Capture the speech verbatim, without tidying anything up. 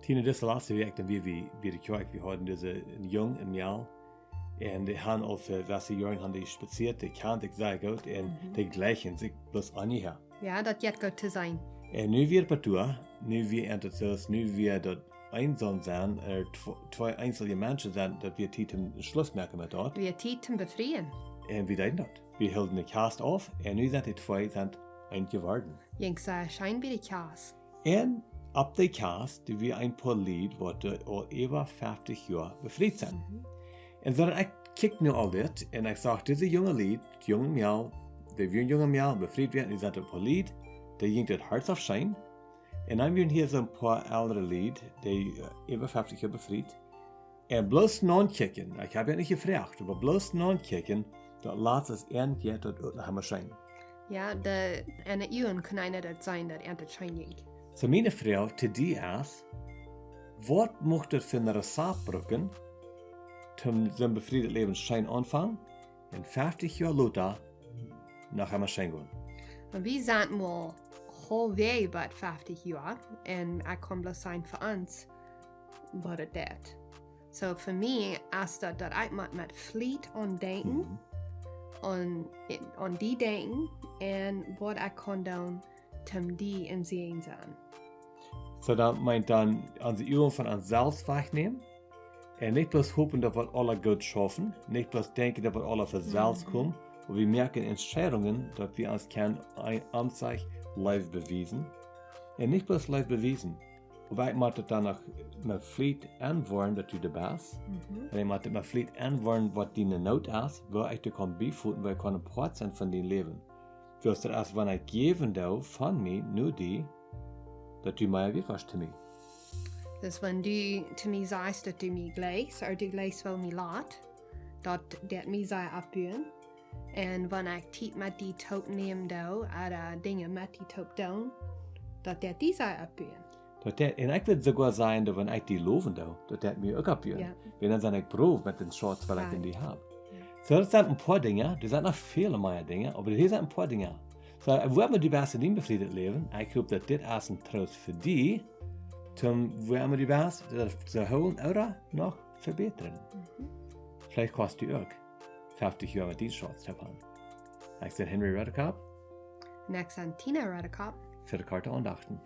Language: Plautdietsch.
Tina, dise latste Wäakj, dan wia wie, wie de Kjoakj, wie hauden dise Jung un Mejal. Un dee han aul fa wesse Joaren han dee spazieet, dee kjand ekj sea goot un dee jleichen sikj bloos aun hia. Jo, daut jeit goot to sennen. Un nu wia daut doa, nu wia et soo, nu wia daut eensom sennen, ea tw-, twee eensje Menschen sennen, daut wia Tiet om Schluss moaken met daut. Wia Tiet om befrieen. Un wie deeden daut. Wie hilden de Kjast auf un nu sent dee twee sent eent jeworden. Jinkj sea scheen bie de Kjast. Un opp de Kjast, doa wia een poa Lied, waut doa aul äwa feftich Joa befriet sent. Un soo, ekj kjikj nu aul dit un ekj sach dise junge Lied, junge Mejal, dee wieren junge Mejal, befriet wieren, dee sent een poa Lied, dee jinkj daut Hoat soo scheen. Un dan wieren hia soo een poa eldre Lied, dee, ä, äwa feftich Joa befriet. Un bloos naunkjikjen, ekj hab je nich jefroacht, oba bloos naunkjikjen, daut latste es eent jeit daut ut, ha wie scheen. Jo, de, enne Uagen kunn eena daut seenen, daut eent daut scheen jinkj. Soo, miene Froag to die es, waut mucht daut fa een Rezapt brucken, om soon befrieet Läwen scheen aunfangen un feftich Joa lota noch emol scheen gonen? Un wie sent mol aul wiet bie feftich Joa un ekj kaun bloos sennen fa ons, waut et deit. Soo, fa mie es daut, daut ekj mott met Fliet aun denkjen, aun, aun die denkjen un waut ekj kaun doonen, om die een Säajen sennen. Soo, daut meent dan onse Uagen von ons selfst wajchnämen un nich bloos hopen, daut wie aules goot schaufen, nich bloos denkjen, daut wie aules von selfst komen, oba wie moaken Entscheidungen, daut wie ons kjennen een, ons selfst Leew bewiesen. Un nich bloos Leew bewiesen, oba ekj mott daut dan noch met Fliet enwoaren, daut du doa best. Un ekj mott daut met Fliet enwoaren, waut diene Noot es, woo ekj die kaun biefoten, woo ekj kaun een Poat sennen von dien Läwen. Wiels daut es, wan ekj jäwen doo von mie no die, daut du mea wieet woascht to mie. Dus wan du to mie sajchst, daut du mie jleichst, ooda du jleichst, woo mie lat, daut deit mie sea oppbuen. Un wan ekj Tiet met die toop nämen doo, ooda Dinja met die toop doonen, daut deit die sea oppbuen. Daut deit, un ekj wudd soogoa sajen, daut wan ekj die lowen doo, daut deit mie uk oppbuen. Jo. Wiels dan sie ekj proud met dän Schauz, waut ekj en die hab. Jo. Soo, daut sent een poa Dinja, doa sent noch väl mea Dinja, oba hia sent een poa Dinja. Soo, woo emma du best en dien befrieet Läwen, ekj hop, daut dit es een Troost fa die, om woo emma du best, daut to hoolen ooda noch vebätren. Veleicht kaust du uk feftich Joa met dien Schauz haben. Ekj sie Henry Redekop. Un ekj sie Tina Redekop. Fa de Korte Aundachten.